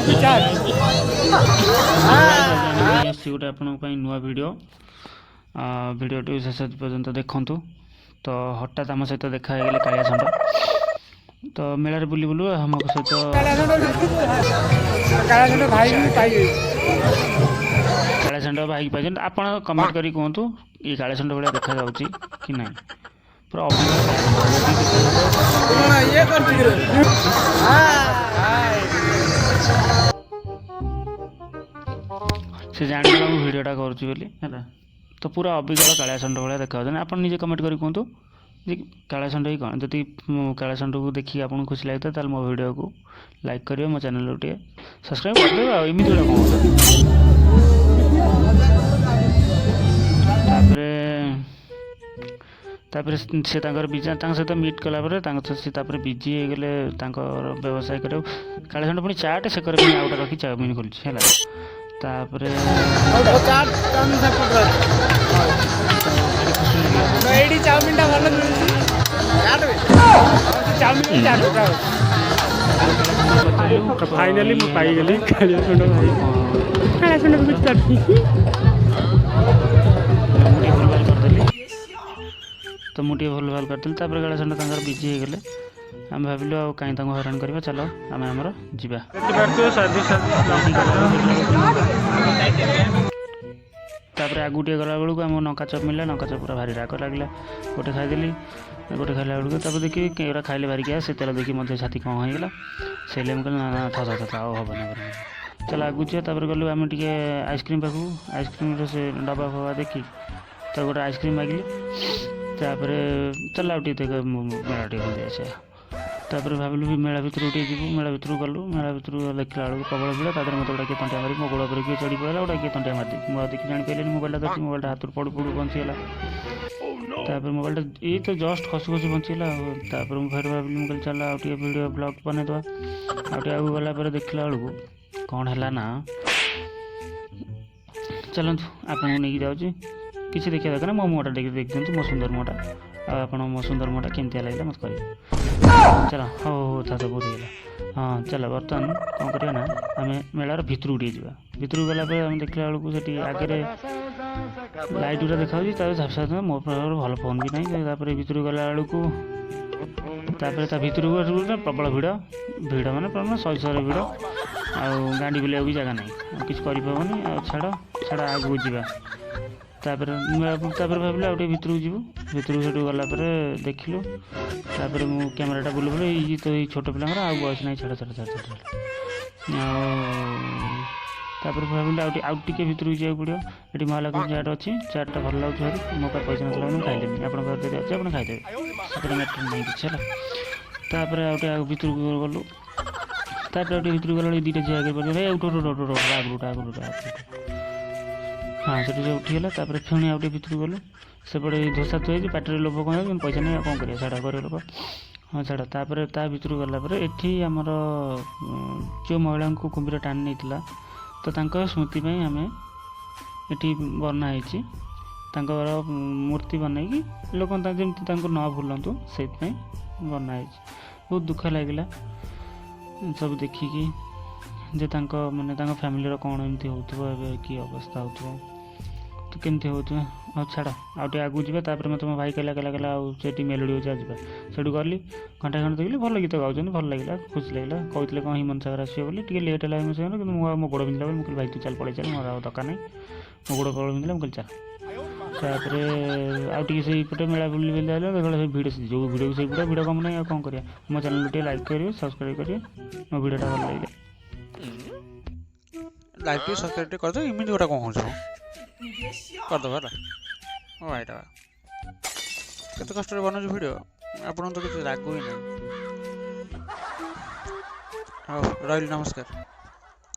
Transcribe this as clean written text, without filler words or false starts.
ନେଇ ଆସିଛି ଗୋଟେ ଆପଣଙ୍କ ପାଇଁ ନୂଆ ଭିଡ଼ିଓ। ଭିଡ଼ିଓଟି ଶେଷ ପର୍ଯ୍ୟନ୍ତ ଦେଖନ୍ତୁ। ତ ହଠାତ୍ ଆମ ସହିତ ଦେଖା ହେଇଗଲେ କାଳିଆ ଷଣ୍ଢ। ତ ମେଳାରେ ବୁଲି ବୁଲୁ ଆମ ସହିତ କାଳିଆ ଷଣ୍ଢ ଭାଇ ବି ପାଇଯାଇଛି। କାଳିଆ ଷଣ୍ଢ ଭାଇକି ପାଇଛନ୍ତି। ଆପଣ କମେଣ୍ଟ କରି କୁହନ୍ତୁ, ଇଏ କାଳିଆ ଷଣ୍ଢ ଭଳିଆ ଦେଖାଯାଉଛି କି ନାହିଁ? ପୁରା ଅବିକଳ କାଳିଆ ଷଣ୍ଢ। ଯଦି କଣ ଇଏ କରୁଛୁ କିରେ? ହାଏ। ସେ ଜାଣିଗଲା ମୁଁ ଭିଡ଼ିଓଟା କରୁଛି ବୋଲି। ହେଲା ତ, ପୁରା ଅବିକଳ କାଳିଆ ଷଣ୍ଢ ଭଳିଆ ଦେଖାଯାଉଛନ୍ତି। ଆପଣ ନିଜେ କମେଣ୍ଟ କରି କୁହନ୍ତୁ ଯେ କାଳିଆ ଷଣ୍ଢ କି କ'ଣ। ଯଦି କାଳିଆ ଷଣ୍ଢକୁ ଦେଖିକି ଆପଣଙ୍କୁ ଖୁସି ଲାଗିଥାଏ, ତାହେଲେ ମୋ ଭିଡ଼ିଓକୁ ଲାଇକ୍ କରିବେ, ମୋ ଚ୍ୟାନେଲକୁ ଟିକେ ସବସ୍କ୍ରାଇବ୍ କରିଦେବେ। ଆଉ ଏମିତି ଗୁଡ଼ା କ'ଣ କହୁଛନ୍ତି? ତାପରେ ସେ ତାଙ୍କର ବିଜି, ତାଙ୍କ ସହିତ ମିଟ୍ କଲା ପରେ ତାଙ୍କ ସହିତ ସେ ତାପରେ ବିଜି ହେଇଗଲେ ତାଙ୍କର ବ୍ୟବସାୟ କରିବାକୁ। କାଳିଆ ଷଣ୍ଢ ପୁଣି ଚାଟ୍ ସେକରେ ପୁଣି ଆଉ ଗୋଟେ ରଖି ଚାଉମିନ ଖୋଲିଛି। ହେଲା, ତାପରେ ହଉ, ଚାଟ୍ ଚାଉମିନ ସେପଟରେ ଅଛି। ତ ଭାରି ଖୁସି ଲାଗିଲା। ତ ଏଇଠି ଚାଉମିନଟା ଭଲ ମିଳୁଛି। ଚାଟ୍ ବି ଚାଉମିନ, ଚାଟ୍ ପୁରା ଅଛି। ପଚାରିଲୁ। ଫାଇନାଲି ମୁଁ ପାଇଗଲି କାଳିଆ ଷଣ୍ଢ ଭାଇ। କାଳିଆ ଷଣ୍ଢ ବି କିଛି ମୁଁ ଟିକେ ଭୁଲ ଭାଲ କରିଦେଲି। ତ ମୁଁ ଟିକେ ଭୁଲ ଭାଲ କରିଦେଲି। ତାପରେ କାଳିଆ ଷଣ୍ଢ ତାଙ୍କର ବିଜି ହେଇଗଲେ। ଆମେ ଭାବିଲୁ ଆଉ କାହିଁ ତାଙ୍କୁ ହଇରାଣ କରିବା, ଚାଲ ଆମେ ଆମର ଯିବା। ଦେଖିପାରୁଥିବେ ସାଧୁ ସାଧୁ। ଏଇଠି ଗଲାବେଳକୁ ଦେଖିଲା ବେଳକୁ, ତାପରେ ଆଗକୁ ଟିକେ ଗଲା ବେଳକୁ ଆମ ଲଙ୍କା ଚପ୍ ମିଳିଲା। ଲଙ୍କା ଚପ୍ ପୁରା ଭାରି ରାଗ ଲାଗିଲା। ଗୋଟେ ଖାଇଦେଲି। ଗୋଟେ ଖାଇଲା ବେଳକୁ ତାପରେ ଦେଖିବି ଏଗୁଡ଼ା ଖାଇଲେ ଭାରି ଗ୍ୟାସ୍। ସେ ତେଲ ଦେଖି ମଧ୍ୟ ଛାତି କ'ଣ ହେଇଗଲା। ସେଇଲେ ମୁଁ କହିଲି, ନା ନା, ଥାଉ ଥାଉ ଥାଉ, ଆଉ ହେବନି, ହେବନି, ଚାଲ ଆଗକୁ ଯିବା। ତାପରେ ଗଲୁ ଆମେ ଟିକେ ଆଇସ୍କ୍ରିମ୍ ପାଖକୁ। ଆଇସ୍କ୍ରିମ୍ର ସେ ଡବା ଫବା ଦେଖି ତ ଗୋଟେ ଆଇସ୍କ୍ରିମ୍ ମାଗିଲି। ତାପରେ ଚାଲ ଆଉ ଟିକେ ଦେଖ, ମେଳା ଟିକେ ବୁଲି ଆସିବା। ତାପରେ ଭାବିଲୁ ବି ମେଳା ଭିତରକୁ ଟିକେ ଯିବୁ। ମେଳା ଭିତରକୁ ଗଲୁ। ମେଳା ଭିତରକୁ ଦେଖିଲା ବେଳକୁ ପ୍ରବଳ ଭିଡ଼। ତା ଦେହରେ ମୋତେ ଗୋଟେ କିଏ ତଣ୍ଟିଆ ମାରି, ମୋ ଗୋଡ଼ ଉପରେ କିଏ ଚଢ଼ି ପଳେଇଲା। ଗୋଟେ କିଏ ତଣ୍ଟିଆ ମାରିଦେଇଛି। ମୁଁ ଆଉ ଦେଖି ଜାଣିପାରିଲିନି। ମୋବାଇଲଟା ଧରିଛି, ମୋବାଇଲଟା ହାତରୁ ପଡ଼ୁ ପଡ଼ୁ ବଞ୍ଚିଗଲା। ତାପରେ ମୋବାଇଲଟା ଏଇ ତ ଜଷ୍ଟ ଖସୁ ଖସୁ ବଞ୍ଚିଗଲା। ଆଉ ତାପରେ ମୁଁ ଫେର ଭାବିଲି, ମୁଁ କହିଲି ଚାଲ ଆଉ ଟିକେ ଭିଡ଼ିଓ ବ୍ଲଗ୍ ବନେଇଦେବା। ଆଉ ଟିକେ ଆଗକୁ ଗଲା ପରେ ଦେଖିଲା ବେଳକୁ କ'ଣ ହେଲା ନା, ଚାଲନ୍ତୁ ଆପଣଙ୍କୁ ନେଇକି ଯାଉଛି। କିଛି ଦେଖିବା ଦରକାର ନାହିଁ, ମୋ ମୁହଁଟା ଦେଖି ଦେଖିଦିଅନ୍ତୁ, ମୋ ସୁନ୍ଦର ମୁହଁଟା। ଆଉ ଆପଣ ମୋ ସୁନ୍ଦର ମୁହଁଟା କେମିତିଆ ଲାଗିଲା ମୋତେ କହିବେ। ଚାଲ, ହଉ ହଉ, ଥାଉ ଥାଉ, ବହୁତ ହେଇଗଲା। ହଁ, ଚାଲ। ବର୍ତ୍ତମାନ କ'ଣ କରିବା ନା, ଆମେ ମେଳାର ଭିତରକୁ ଟିକେ ଯିବା। ଭିତରକୁ ଗଲା ପରେ ଆମେ ଦେଖିଲା ବେଳକୁ ସେଠି ଆଗରେ ଲାଇଟ୍ ଗୁଡ଼ା ଦେଖାଯାଉଛି, ତାପରେ ଝାପ୍ସା। ମୋ ପାଖରେ ଭଲ ଫୋନ୍ ବି ନାହିଁ। ତାପରେ ଭିତରକୁ ଗଲା ବେଳକୁ, ତାପରେ ତା ଭିତରକୁ ଗଲା, ପ୍ରବଳ ଭିଡ଼। ଭିଡ଼ ମାନେ ପ୍ରବଳ, ଶହେ ଶହେ ଭିଡ଼। ଆଉ ଗାଣ୍ଡି ବୁଲିବାକୁ ବି ଜାଗା ନାହିଁ, ଆଉ କିଛି କରିହେବନି। ଆଉ ଛାଡ଼ ଛାଡ଼, ଆଗକୁ ଯିବା। ତାପରେ ଭାବିଲୁ ଆଉ ଟିକେ ଭିତରକୁ ଯିବୁ। ଭିତରକୁ ସେଠୁ ଗଲା ପରେ ଦେଖିଲୁ। ତାପରେ ମୁଁ କ୍ୟାମେରାଟା ବୁଲୁ ବୁଲୁ, ଏଇ ତ ଏଇ ଛୋଟ ପିଲାଙ୍କର ଆଉ ବୟସ ନାହିଁ। ଛାଡ଼ ଛାଡ଼ ଛାଡ଼ ଛାଡ଼ ଛାଡ଼। ଆଉ ତାପରେ ଭାବିଲୁ ଆଉ ଟିକେ ଭିତରକୁ ଯିବାକୁ ପଡ଼ିବ। ଏଠି ମହାଲକ୍ଷ୍ମୀ ଚାଟ୍ ଅଛି। ଚାଟ୍ଟା ଭଲ ଲାଗୁଛି ଭାରି। ମୋ ପାଖରେ ପଇସା ନଥିଲା ବୋଲି ମୁଁ ଖାଇଲିନି। ଆପଣଙ୍କ ପାଖରେ ଯଦି ଅଛି, ଆପଣ ଖାଇଦେବେ, ସେଥିରେ ମ୍ୟାଟର୍ ନାହିଁ କିଛି। ହେଲା, ତାପରେ ଆଉ ଟିକେ ଆଉ ଭିତରକୁ ଗଲୁ। ତାପରେ ଆଉ ଟିକେ ଭିତରକୁ ଗଲାବେଳକୁ ଦୁଇଟା ଝିଅ ଆଗରେ ପଡ଼ିଗଲେ। ଏ ଉଠ ଉଠ ଉଠ ଉଠ, ଆଗରୁ ଉଠ, ଆଗରୁ ଉଠ, ଆଗରୁ ଉଠ। ହଁ, ସେଠୁ ସେ ଉଠିଗଲା। ତାପରେ ପୁଣି ଆଉ ଟିକେ ଭିତରକୁ ଗଲୁ। ସେପଟେ ଦୋସା ଥୁଆ ହେଇଛି। ପାଟିରେ ଲୋଭ କ'ଣ କିନ୍ତୁ ପଇସା ନାହିଁ, ଆଉ କ'ଣ କରିବା? ଛାଡ଼, ଗରିବ ଲୋକ। ହଁ, ଛାଡ଼। ତାପରେ ତା ଭିତରକୁ ଗଲା ପରେ ଏଠି ଆମର ଯେଉଁ ମହିଳାଙ୍କୁ କୁମ୍ଭୀର ଟାଣି ନେଇଥିଲା, ତ ତାଙ୍କ ସ୍ମୃତି ପାଇଁ ଆମେ ଏଠି ବନା ହେଇଛି। ତାଙ୍କର ମୂର୍ତ୍ତି ବନେଇକି ଲୋକ ଯେମିତି ତାଙ୍କୁ ନ ଭୁଲନ୍ତୁ, ସେଇଥିପାଇଁ ବନା ହେଇଛି। ବହୁତ ଦୁଃଖ ଲାଗିଲା ସବୁ ଦେଖିକି ଯେ ତାଙ୍କ ମାନେ ତାଙ୍କ ଫ୍ୟାମିଲିର କ'ଣ ଏମିତି ହେଉଥିବ, ଏବେ କି ଅବସ୍ଥା ହେଉଥିବ, ତ କେମିତି ହେଉଥିବ। ହଉ ଛାଡ଼, ଆଉ ଟିକେ ଆଗକୁ ଯିବା। ତାପରେ ମୋତେ ମୋ ଭାଇ କହିଲା, ଆଉ ସେଠି ମେଲୋଡ଼ି ହେଉଛି, ଆଉ ଯିବା। ସେଠୁ ଗଲି, ଘଣ୍ଟା ଘଣ୍ଟା ଦେଖିଲି। ଭଲ ଗୀତ ଗାଉଛନ୍ତି, ଭଲ ଲାଗିଲା, ଖୁସି ଲାଗିଲା। କହୁଥିଲେ କ'ଣ ହ୍ୟୁମାନ ସାଗର ଆସିବ ବୋଲି। ଟିକେ ଲେଟ୍ ହେଲା ହ୍ୟୁମାନ ସାଗର, କିନ୍ତୁ ମୁଁ ଆଉ ମୋ ଗୋଡ଼ ବିନ୍ଧିଲା ବୋଲି ମୁଁ କହିଲି, ଭାଇ ତୁ ଚାଲ, ପଳେଇ ଚାଲ, ମୋର ଆଉ ଦରକାର ନାହିଁ। ମୋ ଗୋଡ଼ ପ୍ରବଳ ବିନ୍ଧିଲା, ମୁଁ କହିଲି ଚାଲ। ତାପରେ ଆଉ ଟିକେ ସେଇପଟେ ମେଳା ବୁଲି ବୁଲି ଆଇଲା। ଦେଖିଲା ସେଇ ଭିଡ଼, ଯେଉଁ ଭିଡ଼କୁ ସେଇ ଭିଡ଼, ଭିଡ଼ କମ ନାହିଁ। ଆଉ କ'ଣ କରିବା? ମୋ ଚ୍ୟାନେଲକୁ ଟିକେ ଲାଇକ୍ କରିବେ, ସବସ୍କ୍ରାଇବ୍ କରିବେ ମୋ ଭିଡ଼ିଓଟା ଭଲ ଲାଗିଲେ। ଲାଇକ୍ ଟିକେ, ସବସ୍କ୍ରାଇବ୍ ଟିକେ କରିଦେବ। ଏମିତି ଗୋଟେ କ'ଣ ହେଉଛି? କରିଦେବ ହେଲା। ମୋ ଭାଇଟା କେତେ କଷ୍ଟରେ ବନାଉଛି ଭିଡ଼ିଓ, ଆପଣଙ୍କୁ ତ କିଛି ରାଗୁ ହିଁ ନାହିଁ। ହଉ, ରହିଲି, ନମସ୍କାର।